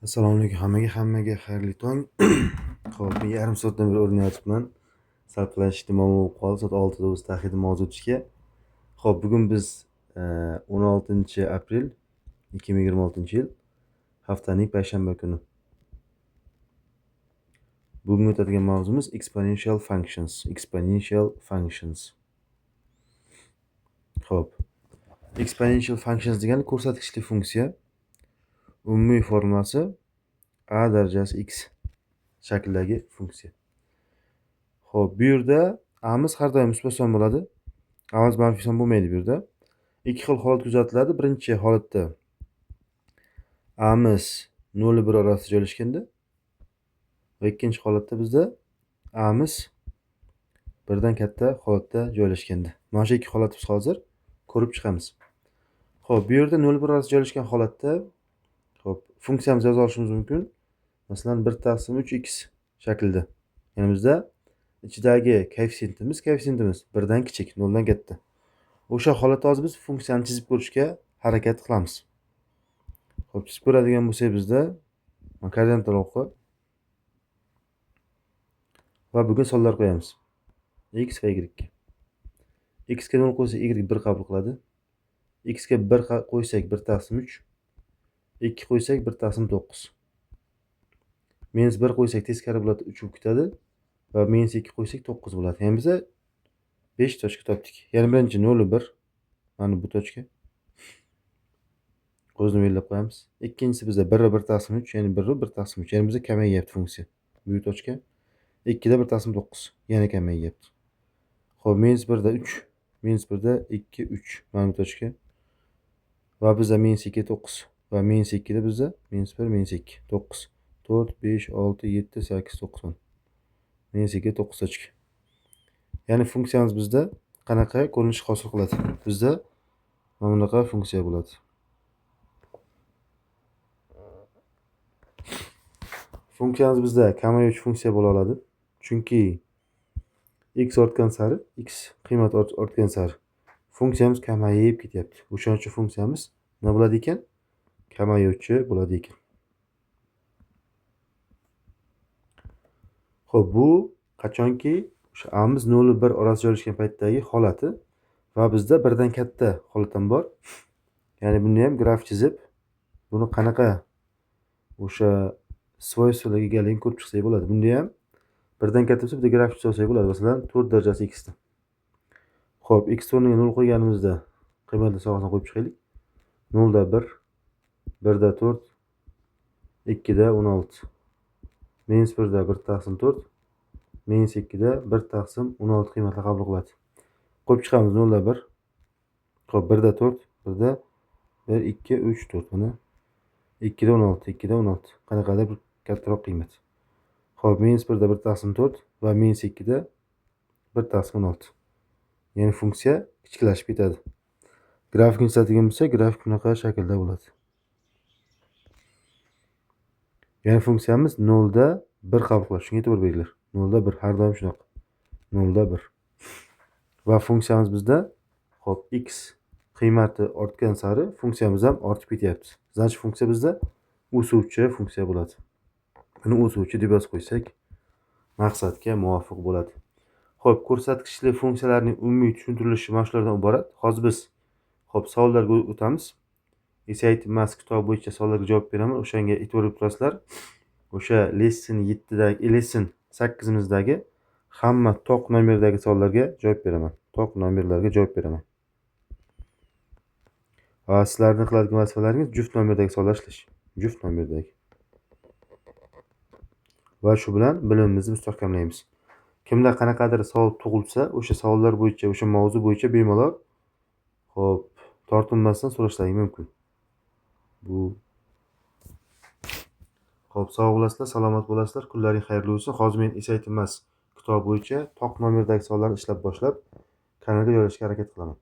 Assalomu alaykum hammaga xayrli tong. Xo'p, men yarim soatdan beri o'rnayotibman. Sal planshetda muammo bo'lib qoldi. Soat 6 da o'zi tahdid mavzu o'tishga. Xo'p, bugun biz 16 aprel 2026-yil, haftaning payshanba kuni. Bugun o'tadigan mavzumiz exponential functions. Exponential functions. Xo'p. Exponential functions degani ko'rsatkichli funksiya. Umumiy formulasi a darajasi x shaklidagi funksiya. Xo'p, bu yerda amiz har doim musbat son bo'ladi. Amiz manfiy son bo'lmaydi bu yerda. Ikki xil holat kuzatiladi. Birinchi holatda amiz 0 va 1 orasida joylashganda va ikkinchi holatda bizda amiz birdan katta holatda joylashganda. Mana shu ikki holatni biz hozir ko'rib chiqamiz. Xo'p, bu yerda 0 1 orasida joylashgan holatda, xo'p, funksiyamizni yoza olishimiz mumkin. Masalan, 1 taqsim 3 x shaklida. Ya'ni bizda ichidagi koeffitsiyentimiz birdan kichik, 0 dan katta. O'sha holatda hozir biz funksiyani chizib ko'rishga harakat qilamiz. Xo'p, chizib ko'radigan bo'lsak, bizda koordinatlar o'qi va bugun sonlar qo'yamiz. X va y ga. X ga 0 qo'ysak, y 1 qabul qiladi. X ga 1 qo'ysak 1 taqsim 3, 2 qo'ysak 1 taqsim 9. Minus 1 qo'ysak teskari bo'ladi, 3 bo'lib ketadi va minus 2 qo'ysak 9 bo'ladi. Ya'ni biz 5 точка topdik. Ya'ni birinchi 0 1, mana bu точка. O'zini belgilab qo'yamiz. Ikkinchisi bizda 1 va 1 taqsim 3, ya'ni 1 va 1 taqsim 3. Ya'ni bizda kamayyapti funksiya. Bu точка. 2 da 1 taqsim 9, yana kamayyapti. Xo'p, minus 1 da 3, minus 1 da 2, 3. Mana bu точка. Va bizda minus 2 9 va minus 2 da bizda minus 1, minus 2, 9, 4, 5, 6, 7, 8, 9. Minus 2 9 точка. Ya'ni funksiyamiz bizda qanaqa ko'rinish hosil qiladi? Bizda mana bunaqa funksiya bo'ladi. Funksiyamiz bizda kamayuvchi funksiya bo'la oladi. Chunki x ortgan sari, x qiymati ortgan sari funksiyamiz kamayib ketyapti. O'shaning uchun funksiyamiz nima bo'ladi ekan? Kamayuvchi bo'ladi ekan. Xo'p, bu qachonki o'sha amiz 0 va 1 orasida joylashgan paytdagi holati va bizda birdan katta holat ham bor. Ya'ni buni ham graf chizib, buni qanaqa o'sha свойство larga egaligini ko'rib chiqsak bo'ladi. Bunda ham birdan katta bo'lsa, bitta graf chizib olsak bo'ladi. Masalan, 4 darajasi x da. Xo'p, x o'rniga 0 qo'yganimizda qiymatli sohasini qo'yib chiqaylik. 0 da 1, 1 da 4, 2 da 16. Minus 1 da 1 taqsim 4, minus 2 da 1 taqsim 16 qiymatlar qabul qiladi. Qo'yib chiqamiz 0 da 1. Xo'p, 1 da 4, 1 da 1, 2, 3, 4. Mana 2 da 16, 2 da 16. Qanaqadir bir kattaroq qiymat. Xo'p, minus 1 da 1 taqsim 4 va minus 2 da 1 taqsim 16. Ya'ni funksiya kichiklashib ketadi. Grafikni chizadigan bo'lsak, grafik bunaqa shaklda bo'ladi. Ya'ni funksiyamiz 0 da 1 qabul qiladi. Shunga e'tibor beringlar. 0 da 1 har doim shunaqa. 0 da 1. Va funksiyamiz bizda, xo'p, x qiymati ortgan sari funksiyamiz ham ortib ketyapti. Значит, funksiya bizda o'suvchi funksiya bo'ladi. Buni o'suvchi deb yozib qo'ysak, maqsadga muvofiq bo'ladi. Xo'p, ko'rsatkichli funksiyalarning umumiy tushuntirilishi mana shulardan iborat. Hozir biz, xo'p, savollarga o'tamiz. SAT Maths kitobi bo'yicha savollarga javob beraman. O'shanga e'tibor berib turasizlar. O'sha lesson 7dagi, lesson 8imizdagi hamma to'q nomerdagi savollarga javob beraman. To'q nomerlarga javob beraman. Va sizlarning qiladigan vazifalaringiz juft nomerdagi savollar ishlash. Juft nomerdagi. Va shu bilan bilimimizni mustahkamlaymiz. Kimda qanaqadir savol tug'ilsa, o'sha savollar bo'yicha, o'sha mavzu bo'yicha bemalol, xo'p, tortinmasdan so'rashlaring mumkin. Bu xo'p, sog' bo'lasizlar, salomat bo'lasizlar, kunlaring xayrli bo'lsin. Hozir men SAT Maths kitobi bo'yicha to'q nomerdagi savollarni ishlab boshlab, kanalga joylashga harakat qilaman.